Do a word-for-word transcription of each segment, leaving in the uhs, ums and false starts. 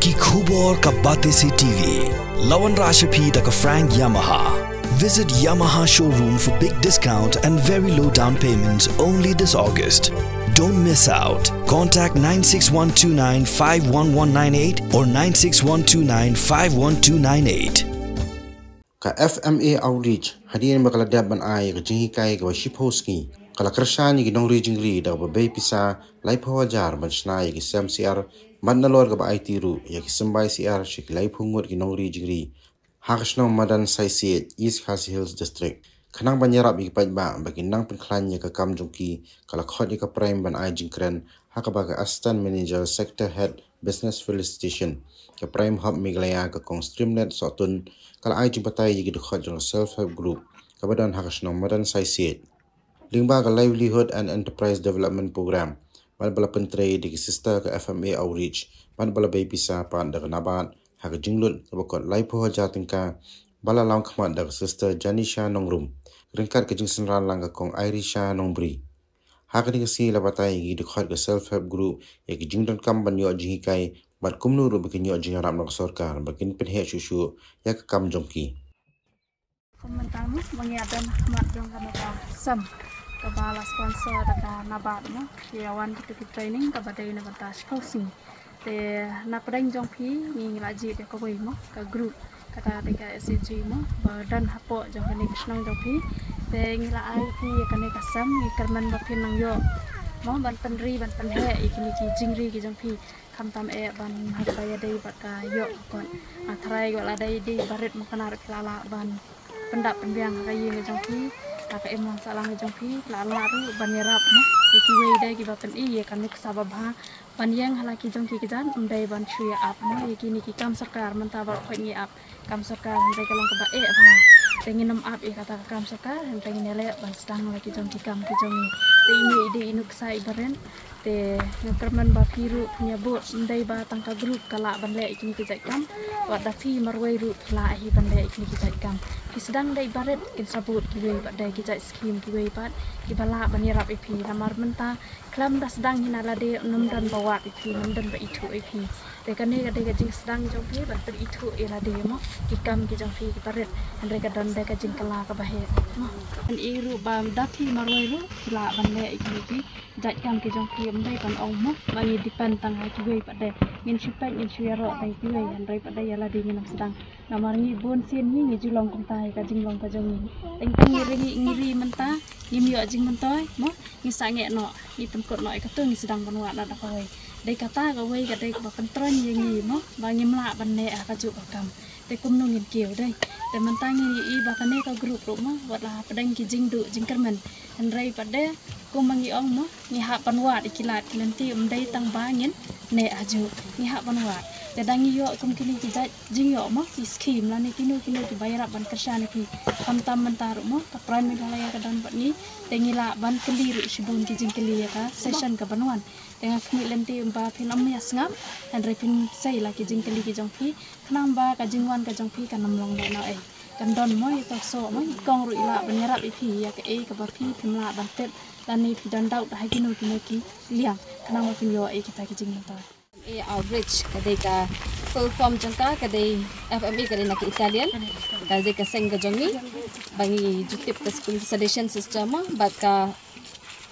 Ki khubor ka Batesi T V. Lawan Rashapi da ka Frank Yamaha. Visit Yamaha showroom for big discount and very low down payments only this August. Don't miss out. Contact nine six one two nine five one one nine eight or nine six one two nine five one two nine eight. Ka F M A Outreach, hadien ba ka la dep ban ai ka jinghikai kaba shiphew sngi, ka la kyrshan ïa ki nongri jingri da kaba bei pisa laiphew hajar ban shna ïa ki sem siar, bad nalor kaba aiti ruh ïa ki symbai siar sha ki laiphew ngut ki nongri jingri ha ka shnong Madan Saisiej, East Khasi Hills District. Khnang ban ïarap ïa ki paidbah ba kin nang pynkhlaiñ ïa ka kam jong ki, ka la khot ïa ka Prime ban ai jingkren ha kaba ka Assistant Manager, Sector Head, Business Facilitation ka Prime Hub Meghalaya, ka Kong Streamlet Sohtun, ka la ai jingbatai ïa ki dkhot jong ka Self Help Group kaba don ha ka shnong Madan Saisiej lyngba ka Livelihood and Enterprise Development Program, bad ba la pyntrei da ki sister ka F M A Outreach, bad ba la bei pisa pat da ka NABARD ha ka jinglut kaba kot laiphew hajar tyngka, ba la long khmat da ka Sister Janisha Nongrum ryngkat ka jingsynran lang ka Kong Irisha Nongbri. Ha kane ka sngi la batai ïa ki dkhot ka Self Help Group ïa ki jingdonkam ban ïoh jinghikai bad kumno ruh ba kin ïoh jingïarap na ka sorkar ba kin pynheh shuh shuh ïa ka kam jong ki. Kumta mo, ma ngi ïa don ha khmat jong kane ka sem kaba la sponsor da ka NABARD mo, ki ïa wan kito ki training kaba dei na ka bynta shiphew sngi. Te na pdeng jong phi ngi la jied ïa kawei mo ka group, kata dei ka S H G mo, ba don hapoh jong kane ka shnong jong phi. Te ngi la ai phi ïa kane ka sem, ngi kyrmen ba phin nang ïoh mo ban pynri ban pynheh ïa kine ki jingri ki jong phi. Khamtam eh ban ha kaba ïadei bad ka ïoh ka kot. Nga tharai ïoh la dei dei barit mo, kane ruh phi la lah ban pyndap pynbiang ha ka ïing ka jong phi, ha ka imlang sahlang ka jong phi, la lah ruh ban ïarap mo ïa kiwei de kiba pyni ïa ka nuksa babha ban ïeng ha la ki jong ki kjat, ym dei ban shu ïa ap mo ïa kine ki kam sorkar. Mynta baroh khoit ngi ap kam sorkar, hynrei ka long kaba eh bha. Te ngin ym ap ïa kata ka kam sorkar, hynrei ngin ïaleh ban sdang la ki jong ki kam ki jong ngi. Te ine i dei i nuksa iba rit. Te nga kyrmen ba phi ruh phin ïa bud, ym dei ba tang ka group ka lah ban leh ïa kine ki jait kam, wat da phi marwei ruh phi lah hi ban leh ïa kine ki jait kam. Phi sdang da iba rit, kin sa bud kiwei pat de ki jait skim kiwei pat kiba lah ban ïarap ïa phi. Namar mynta khlem da sdang hi na lade, ym don ba wad ïa phi, ym don ba ithuh ïa phi. Te kane ka dei ka jingsdang jong phi ban pynithuh ïa lade mo ki kam ki jong phi kiba rit, hynrei ka don de ka jingkylla kaba heh mo. Ngan ïa ruh ba da phi marwei ruh phi lah ban leh ïa kine ki jait kam ki jong phi, ym dei ban ong mo ba ngi depend tang ha kiwei pat de. Ngin shu peit, ngin shu ïaroh tang kiwei, hynrei pat de ïa lade ngin ym sdang. Namar ngi bun sien ngi, ngi ju long kumta ïa ka jinglong ka jong ngi. Teng teng ngi ri, ngi ri mynta, ngim ïoh jingmyntoi mo, ngi sangeh noh, ngi pynkut noh ïa katu, ngi sdang ban wad na da kawei. Dei kata kawei ka dei kaba pyntroiñ ïa ngi mo, ba ngim lah ban neh ha kajuh ka kam. Te kumno ngin kiew dei. Te mynta ngi ïohi ba kane ka group ruh mo, wat la hapdeng ki jingduh jingkyrmen, hynrei pat de kumba ngi ong mo, ngi hap ban wad ïa ki lad ki lynti, ym dei tang ba ngin neh hajuh, ngi hap ban wad. Te da ngi ïoh kum kine ki jait jingïoh mo, ki skim lane kino kino kiba ïarap ban kyrshan ïa phi, khamtam mynta ruh mo ka Prime Meghalaya ka don bad ngi. Te ngi lah ban kylli ruh shibun ki jingkylli ïa ka session ka ban wan. Te nga khmih lynti ba phin ym ïa sngap, hynrei phin sei la ki jingkylli ki jong phi, khnang ba ka jingwan ka jong phi kan ym long ba na ei. Kan don mo ïa to soh mo, i kong ruh i lah ban ïarap ïa phi ïa kaei kaba phi phim lah ban tip lane phi don doubt ha kino kino ki liang, khnang ba phin ïoh ïa kita ki jingmyntoi. F M A Outreach ka dei ka full form jong ka, ka dei F M A ka dei na ka Italian, ka dei ka seng ka jong ngi. Ba ngi ju tip ka skul ka Salesian Sister mo, bad ka,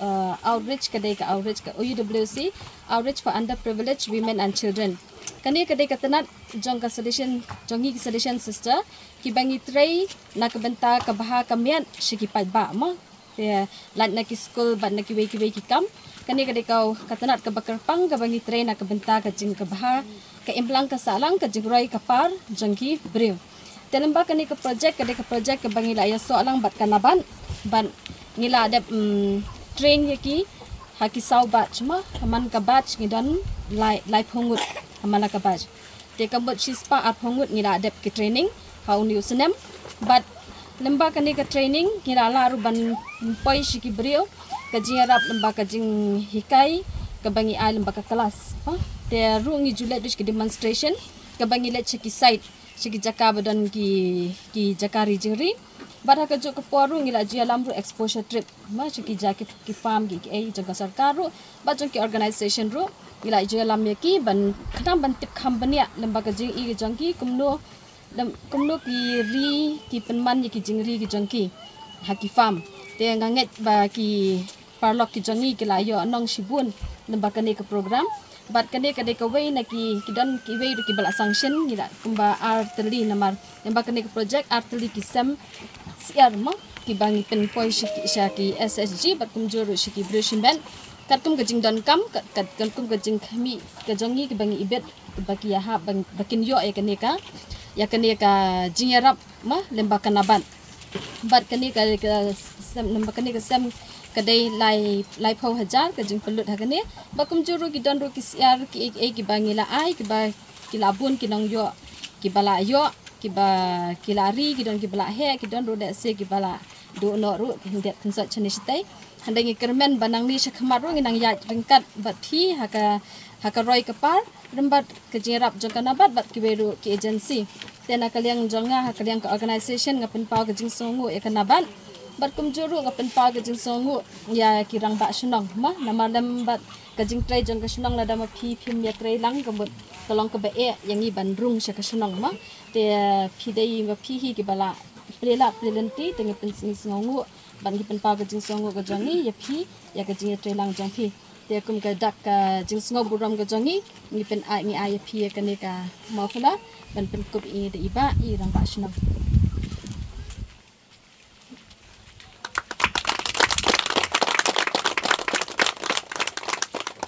uh, Outreach ka dei ka Outreach ka O U W C, Outreach for Underprivileged Women and Children. Kane ka dei ka tnat jong ka Salesian, jong ngi ki Salesian Sister, kiba ngi trei na ka bynta ka bha ka miat sha ki paidbah mo. Te lait na ki skul bad na kiwei kiwei ki kam. Kane ka dei ka, ka tnat kaba kyrpang kaba ngi trei na ka bynta ka jing ka bha ka imlang ka sahlang, ka jingroi ka par jong ki briew. Te lyngba kane ka project, ka dei ka project kaba ngi la ïasoh lang bad ka NABARD, bad ngi la dep, mm, train ïa ki ha ki saw batch mo, ha man ka batch ngi don lai, laiphew ngut ha man la ka batch. Te ka mut shispah arphew ngut ngi la dep ki training ha une u snem. Bad lyngba kane ka training ngi la lah ruh ban poi sha ki briew ka jingïarap lyngba ka jinghikai kaba ngi ai lyngba ka klas. Ha? Te ruh ngi ju leit ruh sha ki demonstration kaba ngi leit sha ki site, sha ki jaka ba don ki, ki jaka ri jingri. Bad ha kajuh ka por ruh ngi la ju ïalam ruh exposure trip, ma, sha ki jaka ki, ki farm, ki, ki ei jong ka sorkar ruh bad jong ki organisation ruh. Ngi la ju ïalam ïa ki ban khnang ban tip kham bniah lyngba ka jingïohi ka jong ki, kumno, lem, kumno ki ri ki pynman ïa ki jingri ki jong ki ha ki farm. Te nga ngeit ba ki paralok ki jong ngi ki la ïoh nong shibun lyngba kane ka program. Bad kane ka dei kawei na ki, ki don kiwei ruh kiba la sanction, ngi la kumba ar tylli namar lyngba kane ka project ar tylli ki sem syiar, mo, kiba ngi pynpoi sha ki, sha ki S H G bad kumjuh ruh sha ki briew shimet. Katkum ka jingdonkam, kat, kat, katkum ka jingkhmih ka jong ngi kiba ngi ibit, ba ki ïahap ba, ba kin ïoh ïa kane ka, ïa kane ka jingïarap, ma, lyngba ka NABARD. Bad kane ka, ka sem, lyngba kane ka sem ka dei lai, laiphew hajar ka jingpynlut ha kane. Bad kumjuh ruh ki don ruh ki syiar ki ei, ei kiba ngi la ai, kiba ki la bun ki nongïoh kiba la ïoh, kiba ki la ri, ki don kiba la heh, ki don ruh da se kiba la duh noh ruh, ki hyndet kynsot shane shatei. Hynrei ngi kyrmen ba nangne shakhmat ruh ngi nang ïaid ryngkat bad phi ha ka, ha ka roi ka par, rymbad ka jingïarap jong ka NABARD bad kiwei ruh ki agency. Te na ka liang jong nga, ha ka liang ka organisation, nga pynpaw ka jingsngewnguh ïa ka NABARD. Bad kumjuh ruh nga pynpaw ka jingsngewnguh ïa ki rangbah shnong, ma, namar lem bad ka jingtrei jong ka shnong, lada ma phi phim ïatrei lang, ka mut ka long kaba eh ïa ngi ban rung sha ka shnong, ma. Te phi dei ma phi hi kiba la plie lad plie lynti, te ngi pynsngew, sngewnguh bad ngi pynpaw ka jingsngewnguh ka jong ngi ïa phi, ïa ka jingïatrei lang jong phi. Te kum ka dak ka jingsngew burom ka jong ngi, ngi pyn-, ai, ngi ai ïa phi ïa kane ka muffler ban pynkup ïa i da i bah, i rangbah shnong.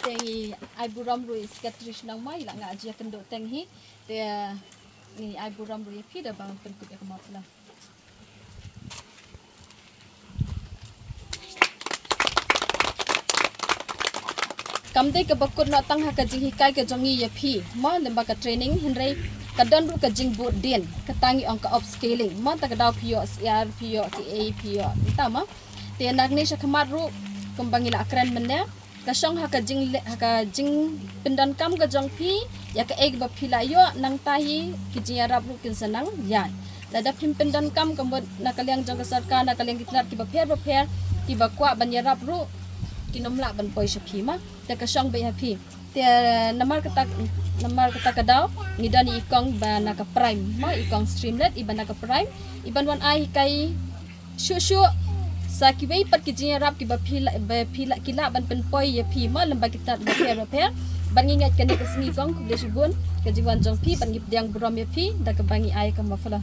Te ngi ai burom ruh ïa i secretary shnong, ma, i la nga jia kynduh teng hi. Te ngi ai burom ruh ïa phi da ba pynkup ïa ka muffler. Kam dei kaba kut noh tang ha ka jinghikai ka jong ngi ïa phi, mo, lyngba ka training, hynrei ka don ruh ka jingbud dien, kata ngi ong ka upskilling, mo, ta ka daw phi ïoh syiar, phi ïoh ki ei, phi ïoh, mynta, mo. Te nangne shakhmat ruh, kumba ngi la kren mynne, ka shong ha ka jing, ha ka jingpyndonkam ka jong phi ïa kaei ba phi la ïoh, nangta hi ki jingïarap ruh kin sa nang ïaid. Lada phim pyndonkam, ka mut na ka liang jong ka sorkar, na ka liang ki tnat kiba pher ba pher kiba kwah ban ïarap ruh kin ym lah ban poi sha phi, ma. Te ka shong beit ha phi. Te namar kata, namar kata ka daw ngi don i kong ba na ka Prime, ma, i kong Streamlet, i ba na ka Prime, i ban wan ai hikai shuh shuh sa kiwei pat ki jingïarap kiba phi la, ba phi la, ki lah ban pynpoi ïa phi, ma, lyngba ki tnat ba pher ba pher. Bad ngi ngeit kane ka sngi, kong, khublei shibun ka jingwan jong phi, bad ngi pdiang burom ïa phi da kaba ngi ai ka muffler.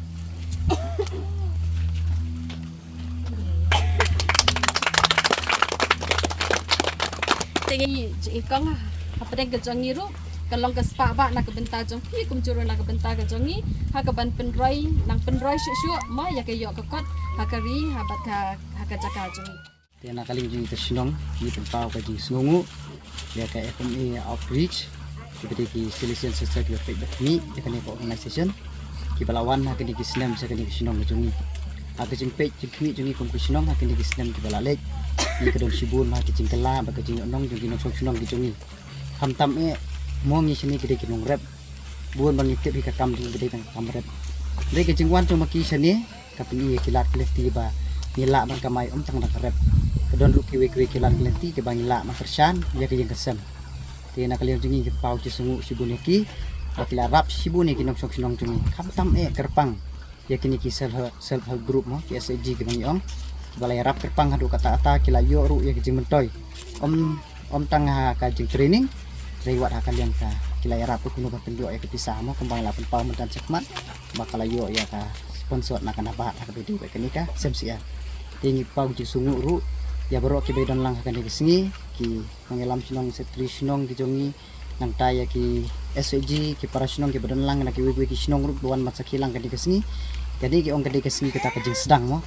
Te ngi, i kong, hapdeng ka jong ngi ruh ka long ka spah bah na ka bynta jong phi, kumjuh ruh na ka bynta ka jong ngi, ha kaban pynroi, nang pynroi shuh shuh, ma, ïa ka ïoh ka kot ha ka ri, ha bad ha, ha ka jaka jong ngi. Te na ka liang jong ngi ka shnong, ngi pynpaw ka jingsngewnguh ïa ka F M A Outreach, kiba dei ki Salesian Sister kiba peit bad khmih ïa kane ka organisation, kiba la wan ha kane ki snem sha kane ka shnong ka jong ngi. Ha ka jingpeit jingkhmih jong ngi kum ki shnong ha kane ki snem kiba la leit, ngi ka don shibun ha ki jingkylla bad ka jingïohnong jong ki nongshong shnong ki jong ngi. Khamtam eh, mo, ngi shane ki dei ki nongrep. Bun ba ngi tip hi ka kam jong ngi ka dei tang ka kam rep. Dei ka jingwan jong ma ki shane ka pyni ïa ki lad ki lynti ba ngi lah ban kamai ym tang da ka rep. Ka don ruh kiwei kiwei ki lad ki lynti kiba ngi lah ban kyrshan ïa ka ïing ka sem. Te na ka liang jong ngi ngi paw jingsngewnguh shibun ïa ki ba ki la rap shibun ïa ki nongshong shnong jong ngi. Khamtam eh kyrpang ïa kine ki self, self help group, mo, ki S H G kiba ngi ong, ba la ïarap kyrpang haduh katta katta, ki la ïoh ruh ïa ki jingmyntoi. Ym, ym tang ha ka jingtraining, hynrei wat ha ka liang ka, ki la ïarap ruh kumno ban pynïoh ïa ka pisa, mo, kumba ngi la pynpaw mynta shakhmat ba ka la ïoh ïa ka sponsor na ka NABARD ha kaba ïadei bad kane ka sem syiar. Te ngi paw jingsngewnguh ruh ïa baroh kiba don lang ha kane ka sngi, ki nongïalam shnong, secretary shnong ki jong ngi, nangta ïa ki S H G, ki para shnong kiba don lang na kiwei kiwei ki shnong ruh kiba wan ban sakhi lang kane ka sngi. Kane ki ong ka dei ka sngi kata ka jingsdang, mo,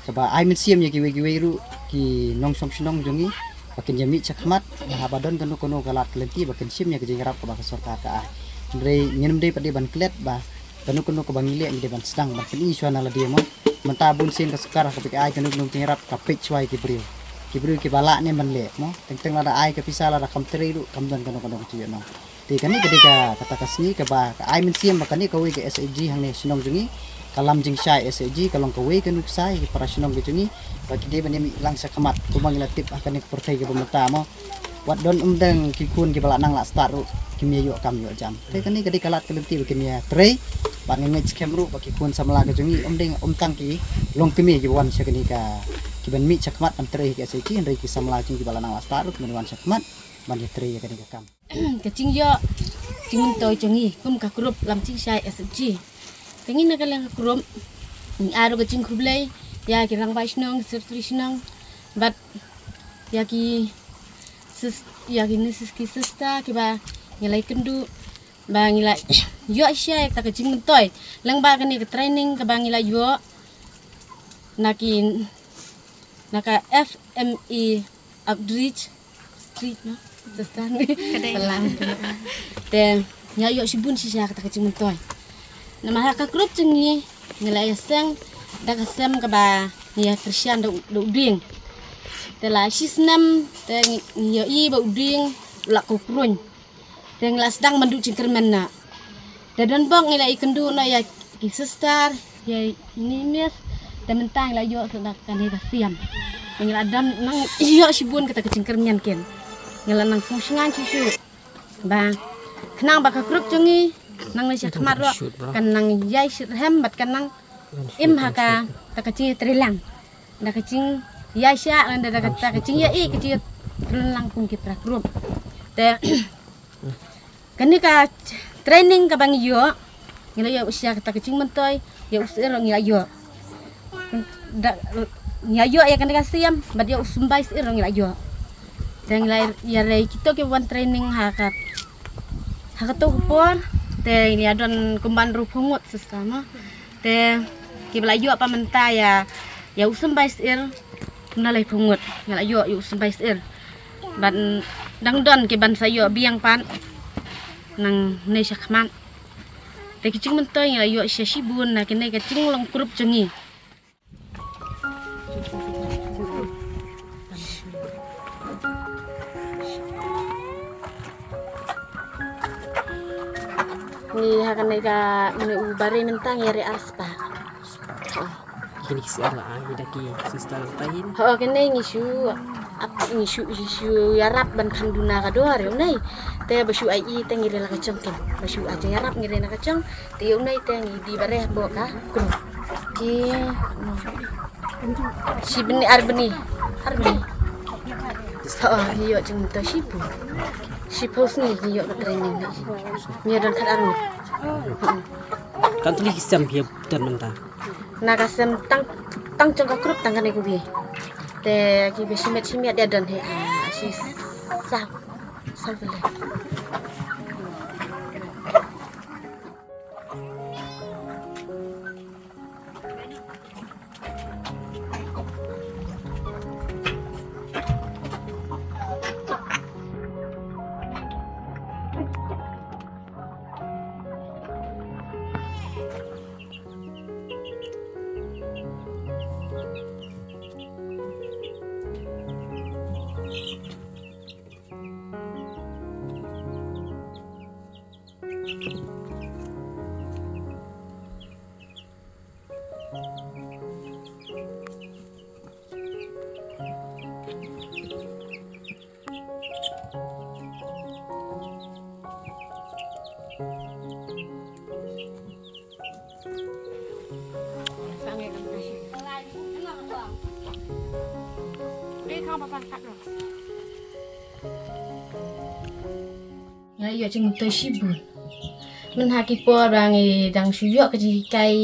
kaba ai mynsiem ïa kiwei kiwei ruh ki nongshong shnong jong ngi ba kin ïa mih shakhmat, ba haba don kano kano ka lad ka lynti ba kin shim ïa ka jingïarap kaba ka sorkar ka ai. Hynrei ngim dei pat dei ban klet ba kano kano kaba ngi leh ngi dei ban sdang ban pyni shuwa na lade, mo. Mynta bun sien ka sorkar haba ka ai kano kano ka jingïarap ka peit shuwa ïa ki briew, ki briew kiba lah ne ban leh, mo. Teng teng lada ai ka pisa, lada kam trei ruh kam don kano kano ka jingïohnong. Te kane ka dei ka, kata ka sngi kaba ka ai mynsiem ba kane kawei ka S H G hangne shnong jong ngi Ka lam jingshai S H G ka long kawei ka nuksa ïa ki para shnong ka jong ngi ba ki dei ban ïa mih lang sha khmat kumba ngi la tip ha kane ka pyrthei kaba mynta mo. Wat don umdang ki khun kiba la nang la start ruh kim ïa ïoh kam ïoh jam. Te kane ka dei ka lad ka lynti ba kin ïa trei. Bad nga ngeit skhem ruh ba ki khun samla ka jong ngi umdang umtang ki longkmie kiba wan sha kane ka, kiban mih sha khmat ban trei ha ka S H G, hynrei ki samla jong ngi kiba la nang la start ruh kin wan sha khmat ban ïa trei ïa kane ka kam. Ka jingïoh jingmyntoi jong ngi kum ka group lam jingshai S H G. Te ngi na ka liang ka group ngi ai ruh ka jingkhublei ïa ki rangbah shnong, secretary shnong, bad ïa ki sis, ïa ki nurses, ki sister kiba ngi la ïakynduh ba ngi la ïoh shisha ïa kata ka jingmyntoi lyngba kane ka training kaba ngi la ïoh na ki, na ka F M E Outreach Street, no? Sister ni. Ka dei. Balang. Te ngi la ïoh shibun shisha kata ka jingmyntoi. Namar ha ka group jong ngi ngi la ïaseng da ka sem kaba ngi ïa kyrshan da u, da u dieng. Te la shi snem te ngi, ngi ïohi ba u dieng u la kyrkyrun. Te ngi la sdang ban duh jingkyrmen noh. Te don bok ngi la ïakynduh noh ïa ki sister, ïa ini miss, te mynta ngi la ïoh shuh da kane ka siam. Te ngi la don nang ïoh shibun kata ka jingkyrmen ken. Ngi la nang sngewsynei shisha ba khnang ba ka group jong ngi nangne sha khmat ruh kan nang ïai shitrhem bad kan nang im ha kata ka jingïatreilang. Da ka jingïaishah, da, da, da, da ka jingïaih, ka jingïatreilang kum ki para group. Te kane ka training kaba ngi ïoh, ngi la ïoh shisha kata ka jingmyntoi, ïa u syier ngi la ïoh. Da, ngi la ïoh ïa kane ka siam, bad ïa u symbai syier ngi la ïoh. Te ngi la ïa rei kito ki wan training ha ka, ha kato ka por, te ngi la don kumba hynriewphew ngut sister mo. Te kiba la ïoh pat mynta ïa, ïa u symbai syier na laiphew ngut. Ngi la ïoh ïa u symbai syier. Bad dang don kiban sa ïoh biang pat nangne sha khmat. Te ki jingmyntoi ngi la ïoh shisha shibun na kane ka jinglong group jong ngi. Ngi ha kane ka, une u Bare mynta ngi ïa rei ar spah. Kine ki syiar la ai da ki sister mynta hin. Ho, kine ngi shu, ap, ngi shu, ngi shu ïarap ban kham duna ka dor, une. Te ba shu ai i te ngi rei la ka jong ken. Ba shu ai jingïarap ngi rei na ka jong. Te une te ngi die Bare hapoh ka group. Ki, mm, shi bnai, ar bnai. Ar bnai. Ho, ngi ïoh jingmyntoi shibun. Shiphew sngi ngi ïoh ka training ne. Ngi don khatar ngut. Hmm. Katno tylli ki sem phi ïa don mynta? Na ka sem tang, tang jong ka group tang kane kawei. Te kiba shimet shimet ïa don hi, ah, shi saw, saw tylli. Ngi la ïoh jingmyntoi shibun. Mynha ki por ba ngi dang shu ïoh ka jinghikai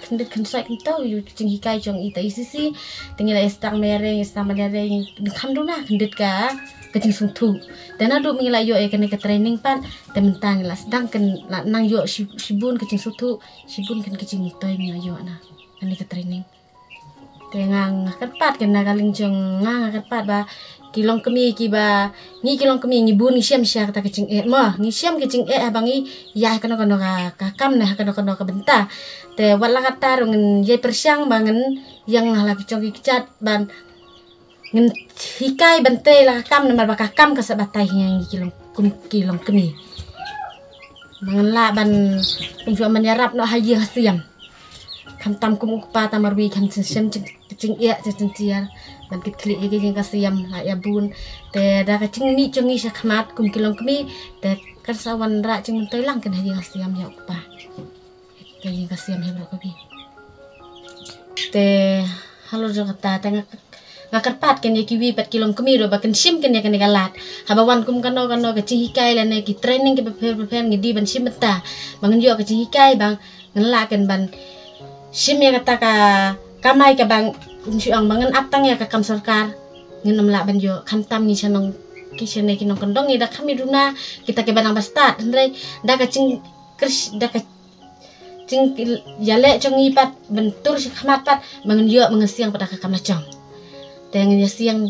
khyndiat khynsoit kumto, ïoh ka jinghikai jong i ta i sisi. Te ngi la ïa sdang mareh, ïa sdang mareh, ngi kham duna khyndiat ka, ka jingsngewthuh. Te naduh ngi la ïoh ïa kane ka training pat, te mynta ngi la sdang kan la nang ïoh shi-, shibun ka jingsngewthuh, shibun kan ka jingmyntoi ngi la ïoh na kane ka training. Te nga, nga kyrpad kane ka liang jong nga, nga kyrpad ba ki longkmie kiba, ngi ki longkmie ngi bun ngi shem sha kata ka jingeh mo, ngi shem ka jingeh haba ngi ïa kano kano ka, ka kam ne kano kano ka bynta. Te wat la katta ruh ngin ïai pyrshang ba ngin ïeng ha la ki jong ki kjat ban ngin hikai ban tei la ka kam namar ba ka kam ka sa batai hi ngi ki long, kum ki longkmie. Ba ngin lah ban kumjuh ban ïarap noh ha ïing ha sem. khamtam kum u kpa, tang marwei kham shem jing, jingeh jingshyntiar ban kitkhlieh ïa ka jingkasiam la ïa bun. Te da ka jingmih jong ngi shakhmat kum ki longkmie, te kan sa wanrah jingmyntoi lang kan ha jingkasiam ïa u kpa. Ka jingkasiam ïa baroh kawei. Te halor jong kata, te nga, nga kyrpad kan ïa kiwei pat ki longkmie ruh ba kan shim kan ïa kane ka lad. Haba wan kum kano kano ka jinghikai lane ki training kiba pher bapher, ngi dei ban shim bynta ba ngin ïoh ka jinghikai ba ngin lah kan ban shim ïa kata ka kamai kaba ngin shu ong ba ngin ap tang ïa ka kam sorkar, ngin ym lah ban ïoh. Khamtam ngi sha nong, ki sha ne ki nongkyndong ngi da kham ïa duna kita kiba nang ba stad, hynrei da ka jingkyrsh-, da ka jingïaleh jong ngi pat ban tur shakhmat pat ba ngin ïoh, ba ngin siang pat da ka kam la jong. Te ngin ïa siang,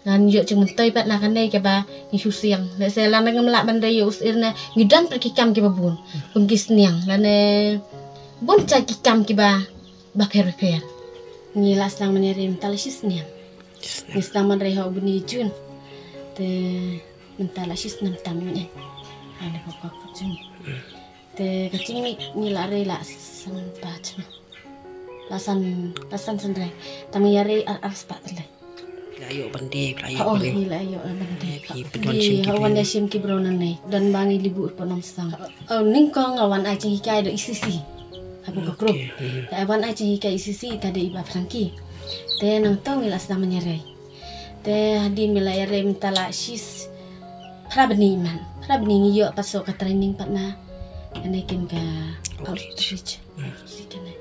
ngan ïoh jingmyntoi pat na kane kaba ngi shu siang. Lehse lada ngim lah ban rei ïa u sir ne, ngi don pat ki kam kiba bun kum ki sniang lane bun cha ki kam kiba bapher bapher. Ngi la sdang ban ïarei mynta la shi snem. Ngi sdang ban rei ha u bnai Jun. Te mynta la shi snem tam ngi. Ane ko ko jun. Te ka jingmih ngi la rei la san pat. La san, la san san rei. Tang ïarei ar ar spah tylli. La ïoh ban dei, la ïoh Oh, ban dei. Ngi la ïoh ban dei. Phi pynwan Ngi shim ki ha wan phi. Ïa shim ki bro nangne. Don ba ngi libu pon nong sang. Oh, nyngkong nga wan ai jinghikai da E C C. Haba ka group. Okay. Hmm. Te wan ai jinghikai E C C ta da i ba Frankie. Te nangta ngi la sdang ban ïarei. Te hadien ngi la ïarei mynta la shi phra bnai man. Phra bnai ngi ïoh pat shuh ka training pat na. Kane kin ka Outreach. Outreach. Hmm. Outreach kane.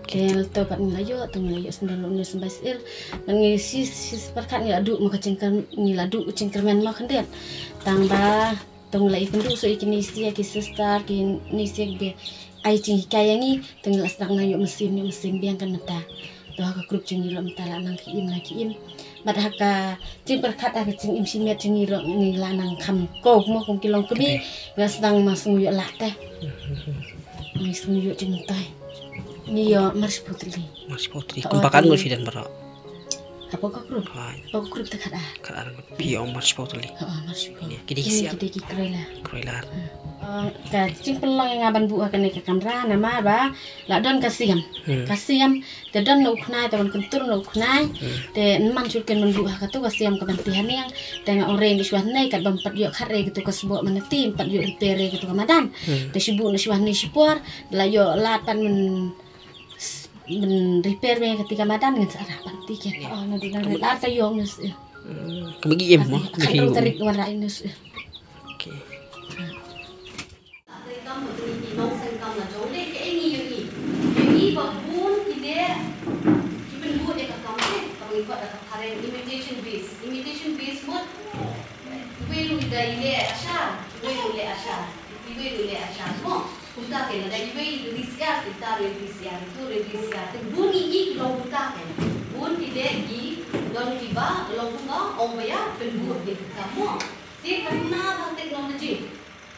Te lto pat ngi la ïoh, te ngi la ïoh sendal une symbai sir. Man ngi shi, shi pyrkhat ngi la duh mo ka jingkyrmen, ngi la duh jingkyrmen mo khyndiat. Tang ba, te ngi la ïakynduh shuh ïa kine ki sister, kine ki sister kiba ai jinghikai ïa ngi, te ngi la sdang nang ïoh mynsiem, ïoh mynsiem biang kan mynta. To ha ka group jong ngi ruh mynta la nang ki im, nang ki im. Bad ha ka jingpyrkhat ha ka jingim shimet jong ngi ruh ngi la nang kham kow mo kum ki longkmie. Kti. Ngi la sdang ma sngew ïoh lah te. Ngi sngew ïoh jingmyntoi. Ngi ïoh marshiputli. Marshiputli. Oh, kumba kan te ngi ngi shi dan baroh. Hapoh ka group. Hai. Hapoh ka group te khat ar. Khat ar. Phi ong marshiputli. Oh, marshiputli. Ki dei ki siat. Ki dei ki kroilar. Kroilar. Hmm. Oh, ka jingpynlong ïa nga ban buh ha kane ka kamra namar ba la don ka siam. Hmm. Ka siam, te don na u khnai, te wan kyntur na u khnai. Hmm. Te ngan shu ken ban buh ha katu ka siam ka ban tih haneng. Te nga ong rei ngi shuwa hangne, kat bym pat ïoh khat rei katu ka sboh manati, ym pat ïoh repair rei katu ka madan. Hmm. Te shu buh na shuwa hangne shipor, la ïoh lad pat men, men repair me katu ka madan ngan sa rah pat ti ken. Ya. Oh, na du na lar ka ïong nus. Hmm. Ka magi em mo, ka magi em. Tarik wan rah nus. Okay. Treikam bad kine ki nongseng kam la jong lei, kaei ngi ïohi? Ngi ïohi ba bun ki leh, ki pynbud ïa ka kam te, kaba ngi khot da ka phareng imitation base. Imitation base mut, iwei ruh i dei i leh ashar, iwei ruh i leh ashar, iwei ruh i leh ashar mo. Kumta kein, lada iwei i ri syiar, ita ruh i ri syiar, itu ruh i ri syiar. Te bun ngi ïohi ki long kumta kein. Bun ki leh ki don kiba long kumba ong ba ïa pynbud ïa ka kam mo. Te ka duna ba technology.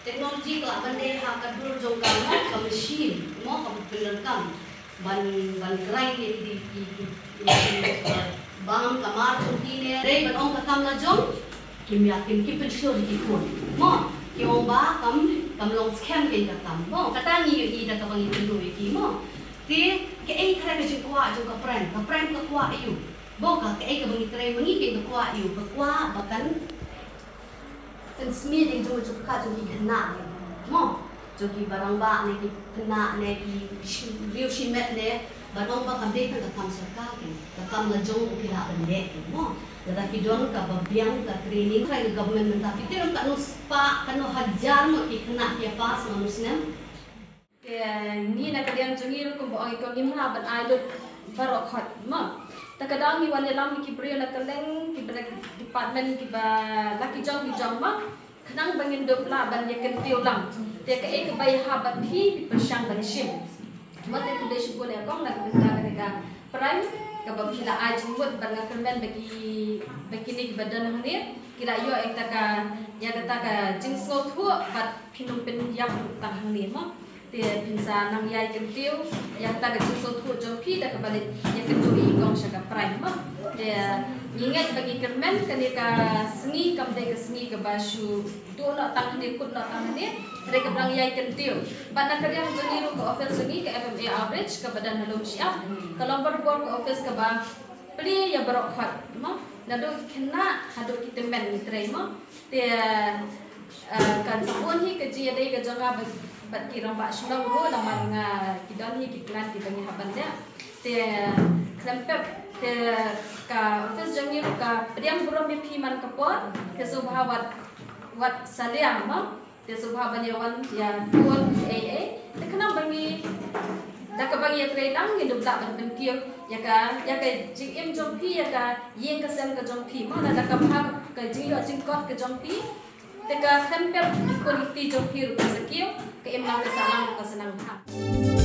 Technology ka lah ban dei ha ka dur jong ka mo, ka machine, mo, ka pyndonkam. Ban, ban grind ïa ki, ki, ki, ki machine, bam ka mar jong ki ne. Dei ban ong ka kam la jong, kim ïa, kim, kim pynshlur ïa ki khun. Mo, ki ong ba kam, kam long skhem kein ka kam. Mo, kata ngi ïohi da kaba ngi kynduh ïa ki mo. Te kaei ka jingkwah jong ka Prem, ka Prem ka kwah aiu? Mo, ka kaei kaba ngi trei ma ngi kein ka kwah aiu? Ka kwah ba kan pynsmit ïa ki jong ka jingpyrkhat jong ki khynnah ne, mo, jong ki barangbah ne, ki khynnah ne, ki shi-, riew shimet ne, ban ong ba kam dei tang ka kam sorkar kein, ka kam la jong u ki lah ban leh kein, mo. Lada ki don kaba biang ka training, ka government mynta ki trei katno spah, katno hajar mo ki khynnah ki ïa pass man u snem. Te ngi na ka liang jong ngi ruh kumba ong i kong ngim lah ban ai lut baroh khoit mo. Te ka daw ngi wan ïalam ïa ki briew na kylleng kiba na department kiba la ki jong ki jong mo. Khnang ba ngin dup lah ban ïa kyntiew lang. Te kaei kaba ïahap ba phi phi pyrshang ban shim. Mo te khublei shibun ïa kong na ka bynta kane ka Prem kaba phi la ai jingmut bad nga kyrmen ba ki, ba kine kiba don hangne ki la ïoh ïa kata ka, ïa kata ka jingsngewthuh bad phin ym pynïap ruh tang hangne mo. Te phin sa nang ïai kyntiew ïa kata ka jingsngewthuh jong phi da kaba leit ïakynduh ïa i kong sha ka Prem mo. Te Ngi ngeit ba ngi kyrmen kane ka sngi kam dei ka sngi kaba shu duh noh tang hangne, kut noh tang hangne. Hynrei kaba dang ïai kyntiew. Bad na ka liang jong ngi ruh ka office jong ngi ka F M A Outreach kaba don ha Lumshyiap ka long barabor ka office kaba plie ïa baroh khoit mo. Naduh ki khynnah haduh ki tymmen ngi trei mo. Te kan sa bun hi ka jingïadei ka jong nga bad ki rangbah shnong ruh namar nga ki don hi ki plan kiba ngi hap ban leh. Te khlem pep te ka office jong ngi ruh ka pdiang burom ïa phi man ka por. Te sngewbha wat, wat salia mo. Te sngewbha ban ïa wan ïa phone ei ei. Te khnang ba ngi da kaba ngi ïatrei lang ngin dup lah ban pynkiew ïa ka, ïa ka jingim jong phi, ïa ka ïing ka sem ka jong phi mo, lada ka bha ka jingïoh jingkot ka jong phi. Te ka khlem pep ki khun ki kti jong phi ruh ka sa kiew, ka imlang ka sahlang ka sa nang bha.